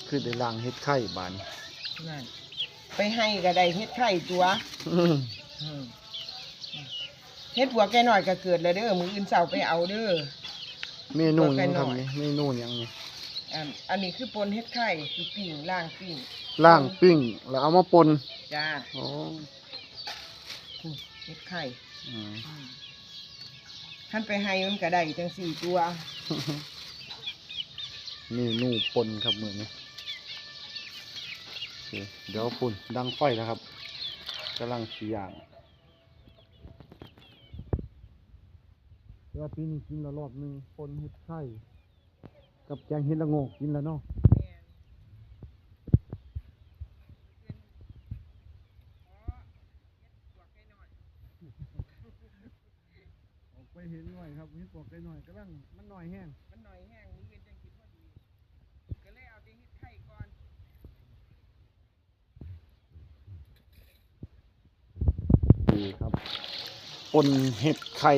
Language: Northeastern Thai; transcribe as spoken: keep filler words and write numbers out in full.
คือได้ล้างเห็ดไข่บาดนี้ นั่น ไปให้ก็ได้เห็ดไข่ตัว อืม อืม เห็ดปวกไก่น้อยก็เกิดแล้วเด้อ มื้ออื่นเช้าไปเอาเด้อ เมนูหยังครับนี่ เมนูหยังนี่ อันอันนี้คือป่นเห็ดไข่ คือปิ้ง ล้างปิ้ง ล้างปิ้งแล้วเอามาป่น จ้า อ๋อ อืม เห็ดไข่ อืม อืม คันไปให้มันก็ได้จังสี่ตัว เมนูป่นครับมื้อนี้ โอเค เดี๋ยวพุ่นดังไฟแล้วครับ กำลังสิย่าง แต่ว่าปีนี้กินแล้วรอบหนึ่ง ป่นเห็ดไข่ กับแกงเห็ดละโงกกินแล้วเนาะ ออกไปเห็นหน่อยครับ เห็ดปวกไก่น้อยกำลัง มันน้อยแฮง มันน้อยแฮง มื้ออื่นจังกินพอดี ก็เลยเอาแต่เห็ดไข่ก่อน นี่ครับ ป่นเห็ดไข่